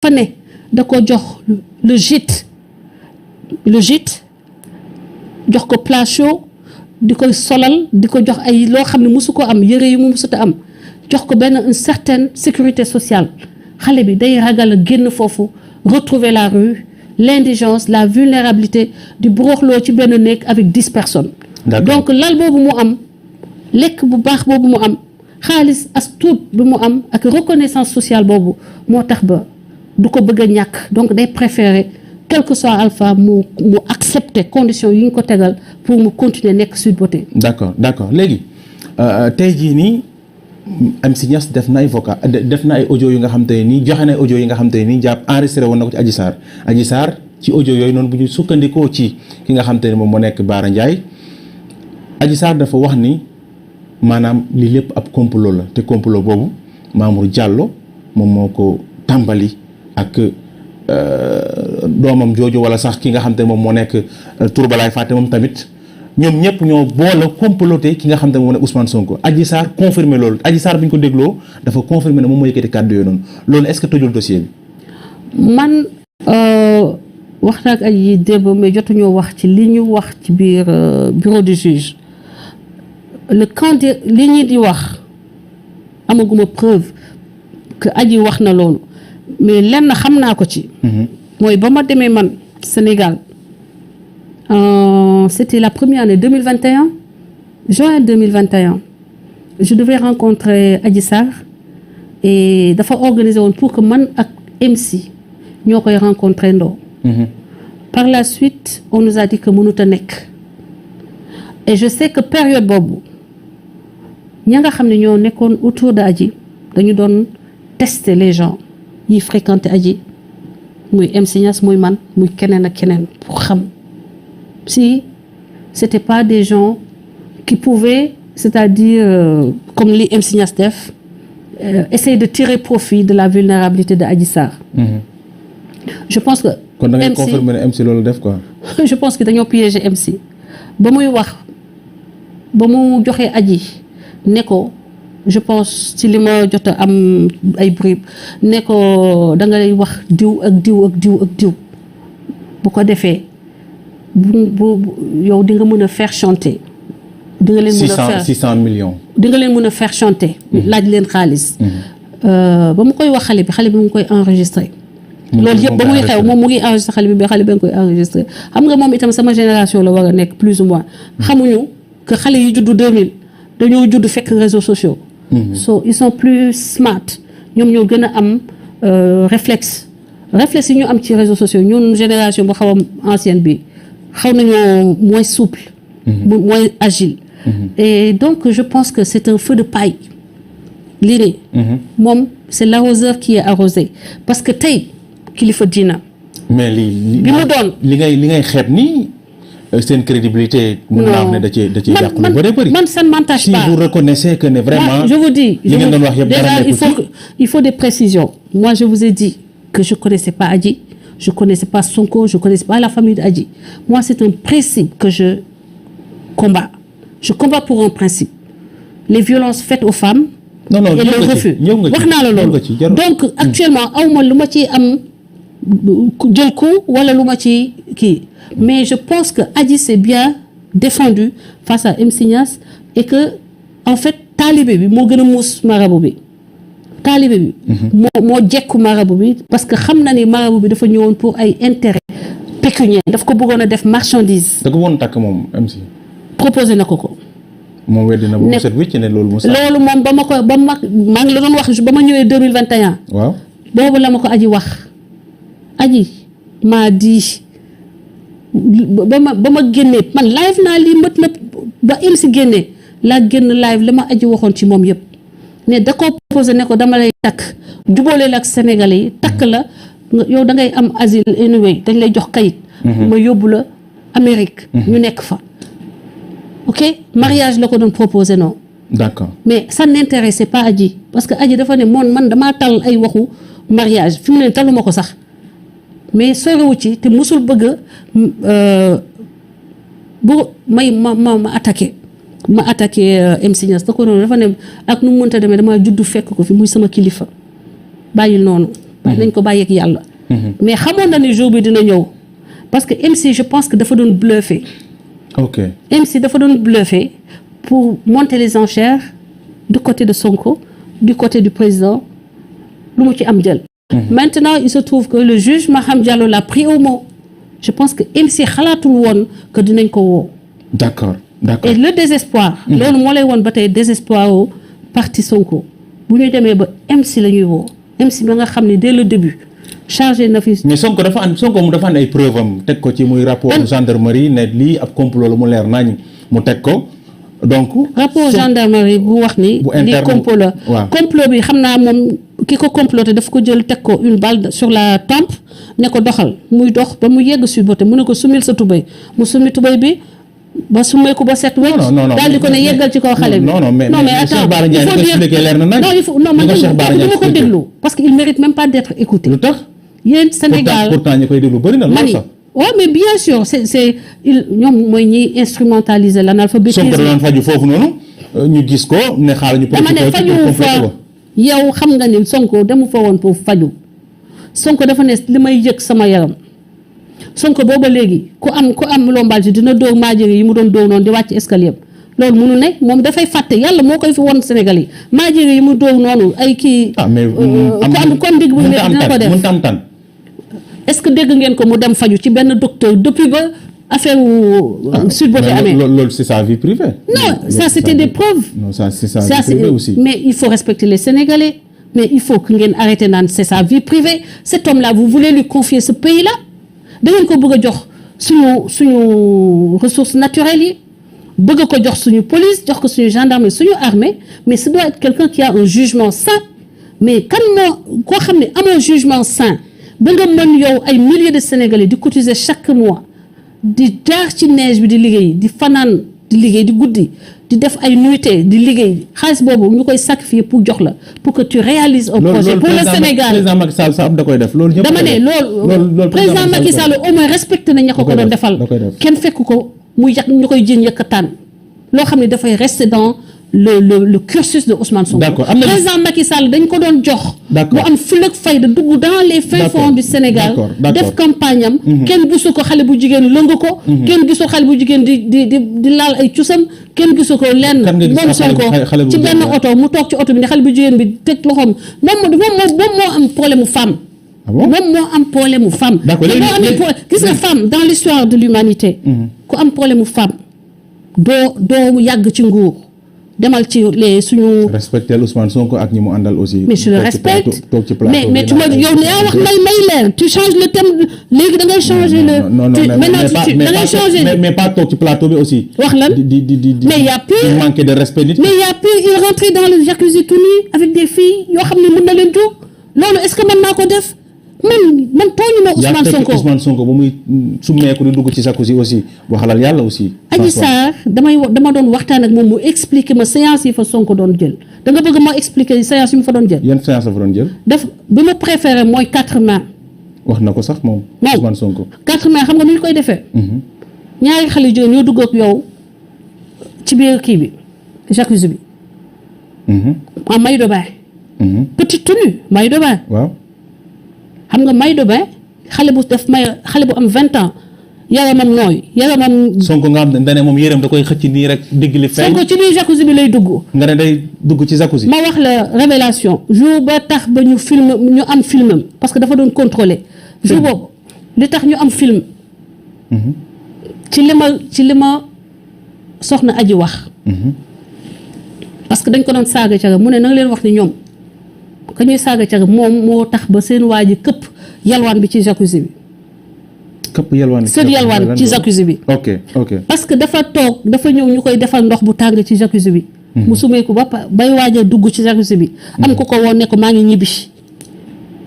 dafa ne da ko jox le gîte jox ko plat chaud di ko solal di ko jox ay loo xam ne musu ko am yëre yi mu musut a am jox ko benn une certaine sécurité sociale xale bi day ragal a génn foofu retrouver la rue l'indigence la vulnérabilité di buruxloo ci benn néeg avec 10 personnes. donc lal boobu mu am lekk bu baax boobu mu am xaalis as tuut bi mu am ak reconnaissance sociale boobu moo tax ba du ko bëgg a ñàkk donc day préférer quel que soit alpha mu accepter conditions yi ñu ko tegal pour mu continuer nekk Sweet Beauté. d'accord léegi tey jii nii MC Niass def na ay audio yi nga xam te ne nii joxe na ay audio yi nga xam te ne nii jàpp enregistré woon na ko ci Adji Sarr ci audio yooyu noonu bu ñu sukkandikoo ci ki nga xam te ne moom moo nekk Bara Ndiaye Adji Sarr dafa wax ni maanaam lii lépp ab complot la te complot boobu Mamour Diallo moom moo ko tàmbali ak doomam jooju wala sax ki nga xam te ne moom moo nekk Tourbalaay Fàtte moom tamit ñoom ñëpp ñoo boole comploté ki nga xam te ne moo nekk Ousmane Sonko Adji Sarr confirmé loolu Adji Sarr bi ñu ko dégloo dafa confirmé ne moom moo yëkkati kàddu yooyu noonu loolu est-ce que tojul dossier bi. man wax naa ak ay démb mais jotuñoo wax ci li ñu wax ci biir bureau du juge le candidat li ñu di wax amaguma preuve que Adji wax na loolu mais lenn xam naa ko ci. mooy ba ma demee man Sénégal c'était la première année 2021 juin 2021 je devais rencontrer Adji Sarr et dafa organiser woon pour que man ak MC ñoo koy rencontrer ndoo. Par la suite on nous a dit que mënut a nekk et je sais que période boobu ña nga xam ne ñoo nekkoon autour de Adji dañu doon tester les gens yi fréquenter Adji muy MC Niass muy man muy keneen ak keneen pour xam si c'était pas des gens qui pouvaient c'est-à-dire comme li MC Niass def essayer de tirer profit de la vulnérabilité de Adji Sarr. Je pense que kon da ngay confirmer ne MC loolu def quoi. je pense que dañoo piéger MC ba muy wax ba mu joxee Adji ne ko je pense ci li ma jot a am ay bribes ne ko da ngay wax diw ak diw ak diw ak diw bu ko defee bu yow di nga mën a faire chanter. di nga leen mën a faire 600 millions. di nga leen mën a faire chanter. laaj leen xaalis. ba mu koy wax xale bi mu ngi koy enregistrer. loolu yëpp ba muy xew moom mu ngi enregistré xale bi nga koy enregistré xam nga moom itam sama génération la war a nekk plus ou moins xamuñu que xale yi juddu 2000 dañoo judd fekk réseaux sociaux so ils sont plus smart ñoom ñoo gën a am réflexe yi ñu am ci réseaux sociaux ñun génération bu xaw a ancienne bi xaw nañoo moins souple moins agile et donc je pense que c'est un feu de paille lii nii moom c'est l'arroseur qui est arrosé parce que tey kilifa diina. mais li mu doon li ngay xeeb nii seen crédibilité. mën naa wax ne da cee yàqu lu bëri. man ça ne m'entache pas si vous reconnaissez que ne vraiment. moi, je vous dis li ngeen doon wax yëpp dara déjà il faut des précisions. moi je vous ai dit que je connaissais pas Adji je connaissais pas Sonko je connaissais pas la famille d'Adji moi c'est un principe que je combat pour un principe les violences faites aux femmes. non et le refus wax naa la loolu donc actuellement awma lu ma ci am. jël ko wala lu ma ci kii mais je pense que Adji s'est bien défendu face à MC Niass et que en fait taalibe bi moo gën a muus marabu bi taalibe bi moo jekku marabu bi parce que xam na ni marabu bi dafa ñëwoon pour ay intérêt pécuniaire daf ko bëggoon a def marchandise da ko woon takk moom MC proposé na ko moom weddi na bu set wicc ne loolu moom maa ngi la doon wax ba ma ñëwee 2021 waaw boobu la ma ko Adji wax Adji maa di ba ma génnee man live naa lii mët na ba im si génnee laa génn live la ma Adji waxoon ci moom yëpp ne da koo proposé ne ko dama lay takk jubóoleel ak Sénégalais yi takk la yow da ngay am asile anyway dañ lay jox kayit ma yóbbu la Amérique ñu nekk fa ok mariage la ko doon proposé non d'accord mais ça n'intéressait pas Adji parce que Adji dafa ne man damaa tal ay waxu mariage fi mu ne taluma ko sax mais soriwu ci te musul bëgg bu may ma attaqué MC Niass da ko noonu dafa ne ak nu mu mënta demee damaa juddu fekk ko fi muy sama kilifa bàyyil noonu nañ ko bàyyi ak yàlla. mais xamoon na ni jour bi dina ñëw parce que MC je pense que dafa doon bluffé. ok MC dafa doon bluffé pour monter les enchères du côté de Sonko du côté du président lu mu ci am jël. maintenant il se trouve que le juge Maham Diallo l'a pris au mot je pense que MC xalaatul woon que dinañ ko woo. d'accord et le désespoir. loolu moo lay woon ba tey désespoir au parti Sonko bu ñu demee ba MC la ñuy woo MC ba nga xam ne dès le début. chargé na fi. mais Sonko dafa am ay preuve am teg ko ci muy rapport gendarmerie ne lii ab complot la mu leer nañ mu teg ko donc. rapport gendarmerie bu wax ni. bu interne lii complot la. waaw complot bi xam naa moom ki ko comploté daf ko jël teg ko une balle sur la tempe ne ko doxal muy dox ba mu yegg si bote mu ne ko sumil sa tubéy mu summi tubéy bi ba summeeku ba set wecc. daal di ko ne yeggal ci kaw xale bi. non mais Cheikh Bara Ndiaye il faut expliquer leer na nañ. non il faut non man dama ko déglu parce que il mérite même pas d'être écouté. lu tax. yéen Sénégal pourtant ñi koy déglu bëri na loolu sax. waaw mais bien sûr c'est ñoom mooy ñiy instrumentaliser l'analphabétisme. Sonko doon faju foofu noonu ñu gis ko ne xaar ñu. dama ne faju fa yow xam nga ni Sonko demu fa woon pour faju Sonko dafa ne li may yëg sama yaram Sonko booba léegi ku am lombalgie dina dóor maajiri yi mu doon dóor noonu di wàcc escalier loolu munu ne moom dafay fàtte yàlla moo koy fi won Sénégal yi maajiri yi mu dóor noonu ay kii. mais kon digg bu nekk dina ko def mënut am tan est-ce que dégg ngeen ko mu dem faju ci benn docteur depuis ba affaire Sweet Beauté amee. loolu c'est sa vie privée. non ça c'était des preuves. non ça c'est sa vie privée aussi. mais il faut respecter les Sénégalais mais il faut que ngeen arrêter naan c'est sa vie privée cet homme-là vous voulez lui confier ce pays-là da ngeen ko bëgg a jox suñu ressources naturelles yi bëgg ko jox suñu police jox ko suñu gendarmerie suñu armée mais ce doit être quelqu'un qui a un jugement sain mais kan moo koo xam ne amoo jugement sain ba nga mën yow ay milliers de Sénégalais di cotiser chaque mois di jaar ci neige bi di liggéey di fanaan di liggéey di guddi di def ay nuitées di liggéey xaalis boobu ñu koy sacrifier pour jox la pour que tu réalises un projet pour le Sénégal. président Macky Sall sax da koy def loolu ñëpp dama ne loolu président Macky Sall au moins respecté na ña ko doon defal kenn fekk ko muy yàq ñu koy jiiñ yëkkataan loo xam ne dafay rester dans le cursus de Ousmane Sonko. président Macky Sall dañ ko doon jox. mu am ful ak fayda dugg dans les fins fonds du Sénégal. def campagne am. kenn gisu ko xale bu jigéen lëng ko. kenn gisu xale bu jigéen di laal ay cusam kenn gisu ko lenn. moom Sonko ci benn oto mu toog ci oto bi ne xale bu jigéen bi teg loxoom moom moo am problème mu femme. moom moo am problème mu femme. gis nga femme dans l'histoire de l'humanité ku am problème mu femme doo yàgg ci nguur. demal ci les suñu. respecter Ousmane Sonko ak ñi mu àndal aussi. mais je le respecte toog ci plateau mais tu ma yow yaa wax may leer tu changes le thème léegi da ngay changer le. non da ngay changer mais pas toog ci plateau bi aussi. wax lan mais y a plus manquer de respect nit. mais y a plus il rentrait dans le jacuzzi tout nu avec des filles yoo xam ne mën na leen jóg loolu est-ce que mën naa ko def. man tooñu ma Ousmane Sonko Ousmane Sonko ba muy summeeku di dugg ci jacuzzi aussi waxalal yàlla aussi. Adji Sarr dama doon waxtaan ak moom mu expliquer ma séance yi fa Sonko doon jël da nga bëgg ma expliquer séance yi mu fa doon jël. yan séance la fa doon jël. bi ma préféré mooy 4 mains. wax na ko sax moom. Ousmane Sonko 4 mains xam nga nu ñu koy defee. ñaari xale yu jigéen ñoo dugg ak yow ci biir kii bi jacuzzi bi. en maillot de bain. petite tenue maillot de bain. waaw. xam nga maillot de bain xale bu am 20 ans yaramam nooy yaramam. Sonko nga xam ne moom yéram da koy xëcc nii rek digg li feeñ. Sonko ci biir jacuzzi bi lay dugg. nga ne day dugg ci jacuzzi. ma wax la révélation jour ba tax ba ñu am filmam parce que dafa doon contrôler jour boobu li tax ñu am film. ci li ma soxna aji wax. parce que dañ ko doon saaga caga mu ne na nga leen wax ni ñoom. ka ñuy saaga caga moom moo tax ba seen waa ji këpp yalwaan bi ci jacuzzi bi. këpp yalwaan ci jacuzzi bi. ok parce que dafa ñëw ñu koy defal ndox bu tàng ci jacuzzi bi. mu sumeeku bay waaj a dugg ci jacuzzi bi. am ko woon ne ko maa ngi ñibbi.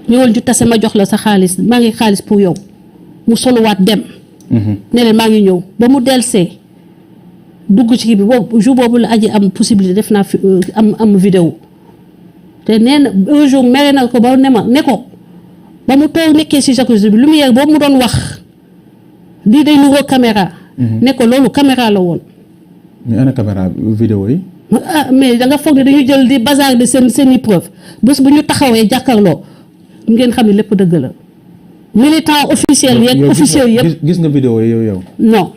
ñëwal ju tase ma jox la sa xaalis maa ngi xaalis pour yow mu soluwaat dem. ne leen maa ngi ñëw ba mu delsee dugg ci kii bi boobu jour boobu la aji am possibilité def naa am vidéo. te nee na un jour mere na ko ba ne ko ba mu toog nekkee ci jacuzzi bi lumière boobu mu doon wax lii day nuroo caméra. ne ko loolu caméra la woon. mais ana caméra vidéo yi. mais da nga foog ne dañu jël di bazar de seen i preuve bés bu ñu taxawee jàkkaarloo ngeen xam ne lépp dëgg la militant officiel yeeg officiel yëpp gis nga vidéo yi yow. non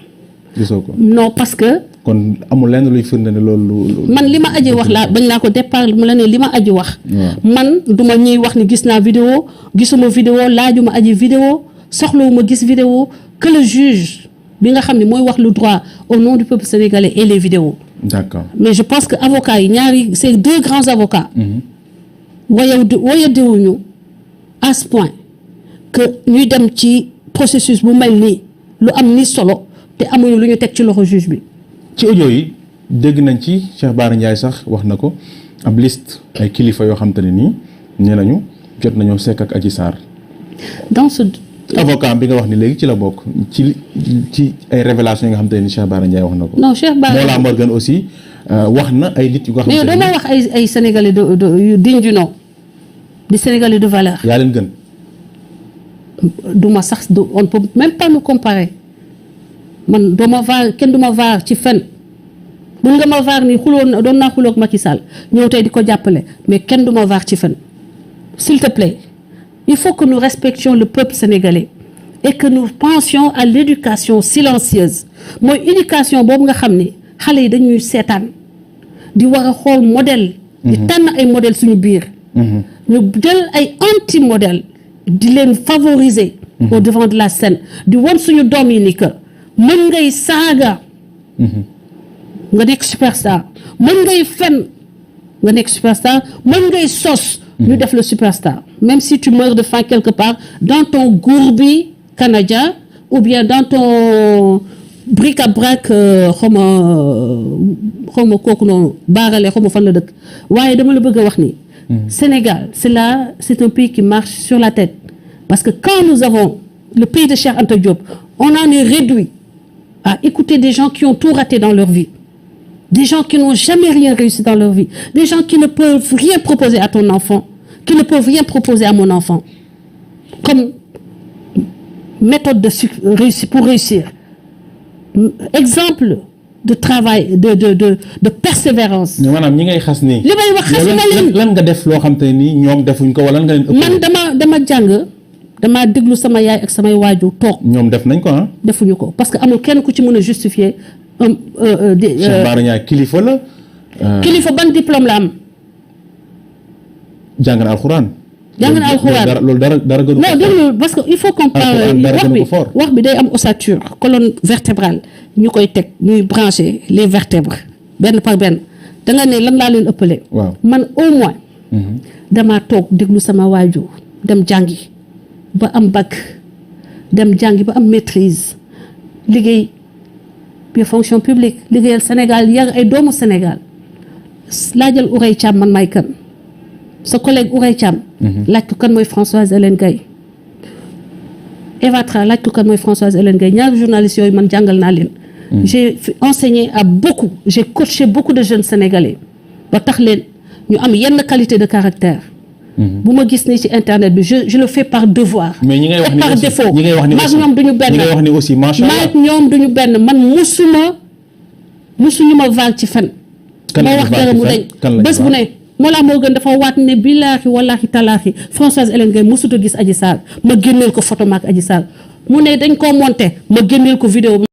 gisoo ko. non parce que kon amul lenn luy firnde ne loolu. man li ma aji wax laa bañ naa ko départ mu la ne li ma aji wax. man duma ñuy wax ni gis naa vidéo gisuma vidéo laajuma aji vidéo soxlawuma gis vidéo que le juge bi nga xam ne mooy wax lu droit au nom du peuple sénégalais et les vidéos. D'accord. mais je pense que avocats yi ñaari c'est deux grands avocats. wayadiwuñu à ce point que ñuy dem ci processus bu mel nii lu am ni solo te amuñu lu ñu teg ci loxo juge bi. ci audio yi dégg nañ ci Cheikh Bara Ndiaye sax wax na ko ab liste ay kilifa yoo xam te ne nii nee nañu jot nañoo sekk ak Adji Sarr. dans ce avocat bi nga wax ni léegi ci la bokk ci ay révélations yi nga xam te ne ni Cheikh Bara Ndiaye wax na ko. non Cheikh Bara Mollah Morgun aussi wax na ay nit yu nga xam te ne mais dama wax ay sénégalais yu digne du nom di sénégalais de valeur. yaa leen gën. duma sax on ne peut même pas me comparer man doo ma vaar kenn du ma vaar ci fen mun nga ma vaar ni xuloon doon naa xuloog Macky Sall ñëw tey di ko jàppale mais kenn du ma vaar ci fen s'il te plaît il faut que nous respections le peuple sénégalais et que nous pensions à l'éducation silencieuse mooy éducation boobu nga xam ni xale yi dañuy seetaan di war a xool modèle di tànn ay modèle suñu biir ñu jël ay anti modèle di leen favoriser au devant de la scène di won suñu doom yi ni que mën ngay saaga nga nekk superstar mën ngay fen nga nekk superstar mën ngay sos ñu def le superstar même si tu meurs de faim quelque part dans ton gourbi canadien ou bien dans ton bric-à-brac xawma kooku noonu baarale xawma fan la dëkk waaye dama la bëgg a wax ni Sénégal c'est un pays qui marche sur la tête parce que quand nous avons le pays de Cheikh Anta Diop on en est réduit à écouter des gens qui ont tout raté dans leur vie des gens qui n'ont jamais rien réussi dans leur vie des gens qui ne peuvent rien proposer à ton enfant qui ne peuvent rien proposer à mon enfant comme méthode pour réussir exemple de travail de persévérance. maanaam ñi ngay xas nii. li may wax xas na leen lan nga def loo xam te nii ñoom defuñ ko wala nga leen ëpp. man dama jàng dama déglu sama yaay ak samay waajur toog. ñoom def nañ ko ah. defuñu ko parce que amul kenn ku ci mën a justifier. Cheikh Bara Ndiaye kilifa la. kilifa ban diplôme la am. jàng na alxuraan. jàng na alxuraan loolu dara gënu ko. non déglu parce que il faut qu'on parle wax bi day am ossature colonne vertébrale ñu koy teg ñuy brancher les vertèbres benn par benn da nga ne lan laa leen ëppale. waaw man au moins. damaa toog déglu sama waajur dem jàngi ba am bac dem jàngi ba am maîtrise liggéey bi fonction publique liggéeyal Sénégal yar ay doomu Sénégal laajal Ourey Thiam man may kan. sa collègue Ourey Thiam laaj ko kan mooy Françoise Hélène Gaye Eva Tra laaj ko kan mooy Françoise Hélène Gaye ñaari journalistes yooyu man jàngal naa leen j'ai enseigné à beaucoup j'ai coaché beaucoup de jeunes sénégalais ba tax leen ñu am yenn qualité de caractère bu ma gis ni ci internet bi je le fais par devoir mais ñi ngay wax ni par défaut ñi ngay wax ni maag ñoom duñu benn ñi ngay wax ni aussi macha allah maag ñoom duñu benn man musuñu ma vaal ci fen moo wax dara mu dañ bés bu ne Mollah Morgun dafa waat ne billaahi wallaahi talaahi Françoise Hélène Gaye mësut a gis Adji Sarr ma génneel ko photo maak Adji Sarr mu ne dañ koo monté ma génneel ko vidéo